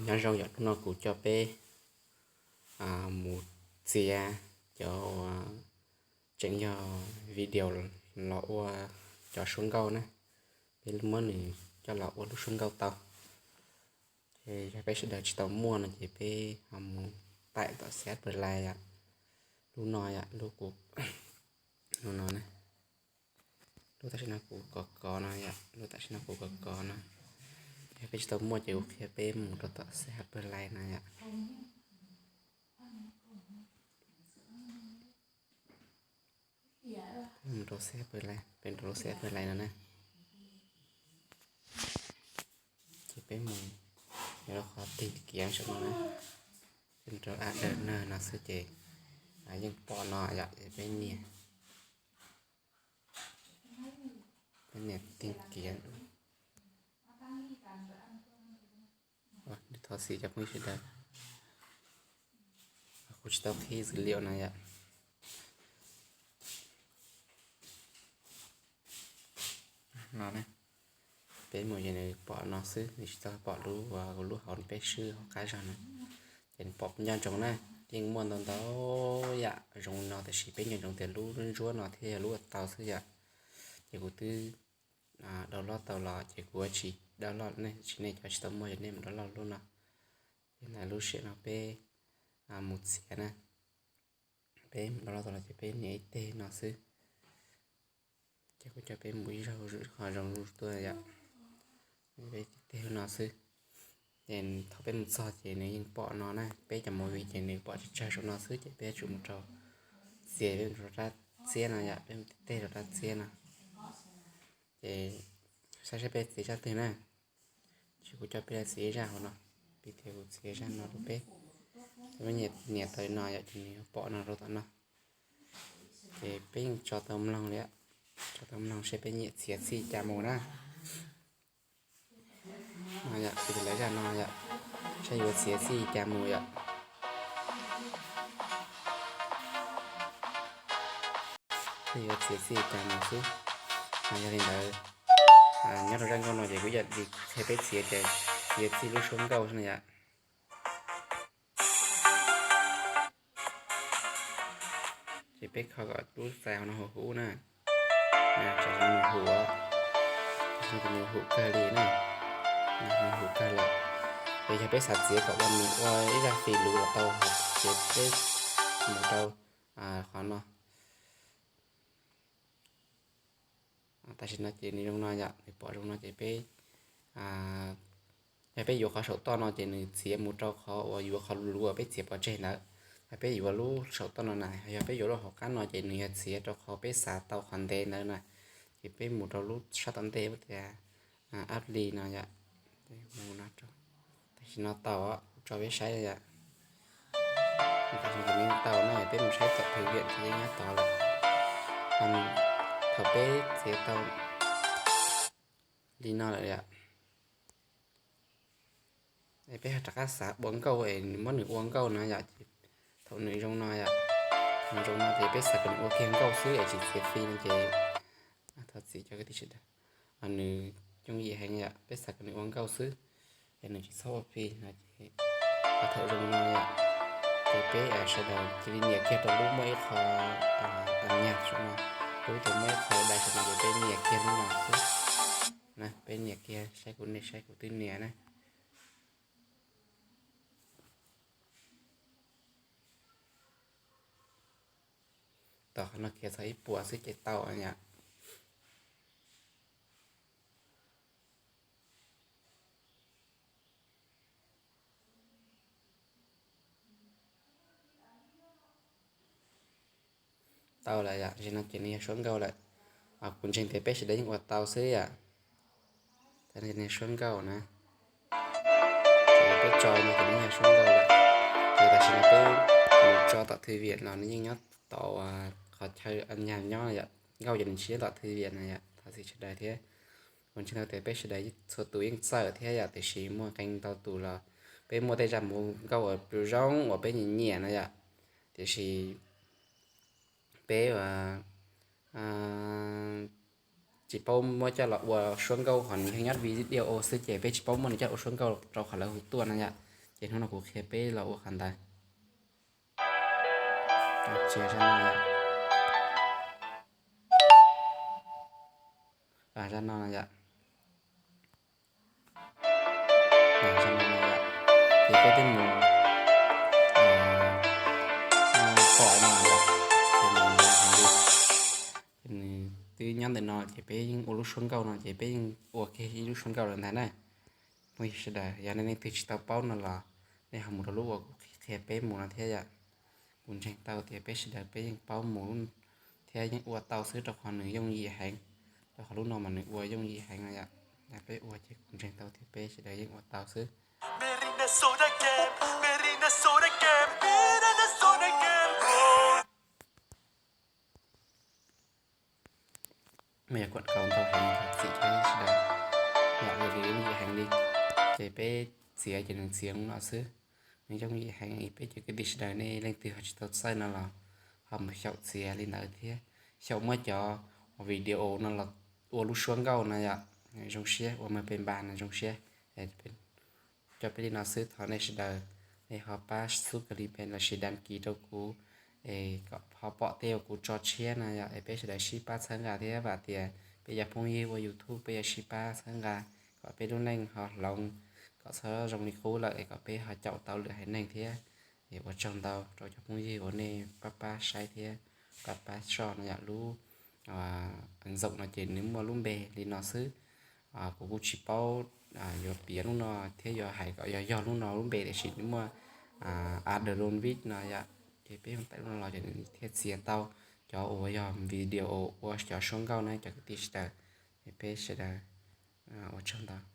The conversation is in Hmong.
Nyob zoo yom, hnub no kuv coj peb mus txiav cov, tseem yog video los ua cov suab nkauj na. Peb muab nws coj los ua lub suab nkauj tau. Ces yog peb sawv daws tsis tau muaj no ces peb ho mus taim tom xab pawg lais yom. Lub no yom, lub kuv, lub no na, lub tam sim no kuv kov kov no yom, lub tam sim no kuv kov kov no. Yog peb tsis tau muaj ces kuv qhia peb mus rau tom xab pawg lais no yom. Mus rau xab pawg lais, peb rau lub xab pawg lais no na. Ces peb mus rau qhov tig kiav saum no na, peb mus rau a dawm na no xwb ces yeej pom no yom, ces peb nias, peb nias tig kiav. Thov txim cov phooj ywg sawv daws, kuv tsis tau qhib dữ liệu no yom. No na, peb mus ces nws pom no xwb, nws tsis tau pom lub, lub hauv peb swb hauv qab zog no. Ces nws pom nco ntsoov na, yeej muaj ntau ntau yam zoo no tiam sis peb nco ntsoov tias lub ntsuab no thiaj yog lub uas tau xwb yom. Ces kuv twb download tau los ces kuv tsis download ne, tsis, nej cov tsis tau muaj ces nej mus download lub no. Ces ntawm lub sij hawm no peb mus txiav na, peb mus download tau los ces peb nias ib teg no xwb. Ces kuv coj peb mus ib zaug qhov zoo tuaj yom, peb tig teg no xwb. Ces thaum peb mus txog ces nws yeej pom no na, peb cov movie ces nws pom tsawg tsawg saum no xwb ces peb yuav tsum mus rau txiav, peb mus rau rab txiab no yom, peb mus tig teg rau rab txiab no. Ces saib saib peb txiav zaj twg na. Ces kuv coj peb los txiav ib zaj hauv no, peb tias kuv txiav zaj no rau peb. Peb nias tau no yom, ces nws yuav pom no rau tom no. Ces peb yeej tso tau mloog li, tso tau mloog seb peb nyiam txiav txij cas mus na. No yom, kuv tus lawv zaj no yom, saib yuav txiav txij cas mus yom. Saib yuav txiav txij cas mus xwb. Mas yog li ntawd, nyob rau zaj nkauj no ces kuv yam li qhia peb txiav ces txiav txij lub suab nkauj xwb na yom. Ces peb kho kom lub xais hauv no huv huv na. Tsam no nws huv, nws huv kawg li na, nws huv kawg lawm. Ces yog peb xav txiav kom uas nws ua ib zaj fim luv los tau, ces peb mus rau qhov no. Tam sim no ces nws zoo no yom, nws pom zoo no ces peb, yog peb yuav qhov saum toj no ces nws txiav mus rau qhov uas yuav qhov luv uas peb txiav pov tseg ntawd. Yog peb yuav lub saum toj no na, yog peb yuav lub hauv qab no ces nws yog txiav rau qhov peb xav tau qhov ntev ntawd na. Ces peb mus rau lub sab tom ntej tias ap li no yom. Tam sim no tau, kuv tso peb saib yom. Tam sim no ces nws tau na, peb mus saib tom thư viện ces yeej nyob tod lawm. Thaum peb txiav tau li no lawm yom, peb ho rov qab xav ua nkauj es muab nws ua nkauj no yom. Thaum nws zoo no yom, nws zoo no ces peb xav kom nws ua kiag nkauj xwb es tsis txiav fij no ces thov txim cov kwv tij sawv daws, nws yooj yim heev yom, peb xav kom nws ua nkauj xwb es nws tsis txhob ua fij no ces thaum zoo no yom, ces peb sawv daws cia li nias kiag rau lub muaj ib qho nyag saum no, lub twg muaj ib qho dai saum no ces peb nias kiag lub no xwb. Peb nias kiag saib kuv, nej saib kuv twb nias na. Tom qhov no khiav txog ib puas xwb ces tau yom. Tau lawm yom, tam sim no ces nws yog suab nkauj lawm. Kuv ntseeg tias peb sawv daws yeej ua tau xwb yom. Tam sim no ces nws suab nkauj na, ces peb tso no ces nws yog suab nkauj lawm. Ces tam sim no peb mus tso tom thư viện los nws yeej nyob tom qhov chaw nyag nyob yom, nkauj ces nws tsis nyob tom thư viện na yom, thov txim sawv daws thiab. Kuv ntseeg tau tias peb sawv daws txhua tus yeej txawj thiab yom, tiam sis muaj qee ntau tus los peb muaj tej zaj mus nkauj uas zoo uas peb nyiam nyiam no yom, tiam sis peb tsis paub muab coj los ua suab nkauj, ho nws yog nyob video xwb ces peb tsis paub muab nws coj ua suab nkauj rau qhov lawv hu tuaj no yom. Ces hnub no kuv qhia peb los ua qhov ntawd. Tso zaj no yom. Zaj no no yom. Zaj no no yom. Ces peb twb mus pom no yom. Ces nws, ces nws twb nyob ntawm no ces peb yeej ua lub suab nkauj no ces peb yeej ua kiag ib lub suab nkauj lawm ntag na. Phooj ywg sawv daws, yog nej leej twg tsis tau paub no los nej ho mus rau lub uas kuv qhia peb mus no thiab yom. Kuv ntseeg tau tias peb sawv daws peb yeej paub mus thiab yeej ua tau xwb rau qhov nws yooj yim heev. Rau qhov lub no mas nws ua yooj yim heev no yom. Yog peb ua ces kuv ntseeg tau tias peb sawv daws yeej ua tau xwb. Mas yog kuam kaus ntau heev, thov txim peb sawv daws. Yam li yooj yim heev li, ces peb txiav ces nws txiav no xwb. Nws yooj yim heev, peb cov kwv tij sawv daws nej leej twg ho tsis tau txawj no los ho mus xyaum txiav li ntawd thiab. Xyaum muab cov video no los ua lub suab nkauj no yom, zoo siab, ua maj pes npas no zoo siab. Coj peb li no xwb, thov nej sawv daws nej ho pab xub kis li pes lossis đăng ký rau kuv es kom ho pom tej uas kuv tso tshiab no yom, es peb sawv daws sib pab txhawb nqa thiab vam tias peb cov phooj ywg ua YouTube peb yuav sib pab txhawb nqa kom peb lub neej ho hloov, kom txhob zoo li qub lawm es kom peb ho caum tau lwm haiv neeg thiab. Es ua tsaug ntau rau cov phooj ywg uas nej pab pab saib thiab pab pab soj no yom. Lub ntxoom no ces nws muaj lub npe li no xwb. Kuv kuj tsis paub yuav piav lub no thiab yuav hais kom yog yog lub no lub npe, tiam sis nws muaj Adronvik no yom. Ces peb hu tawm lub no los ces nws thiaj txiav tau cov uas yog video ua cov suab nkauj na cov kwv tij sawv daws. Es peb sawv daws ua tsaug ntau.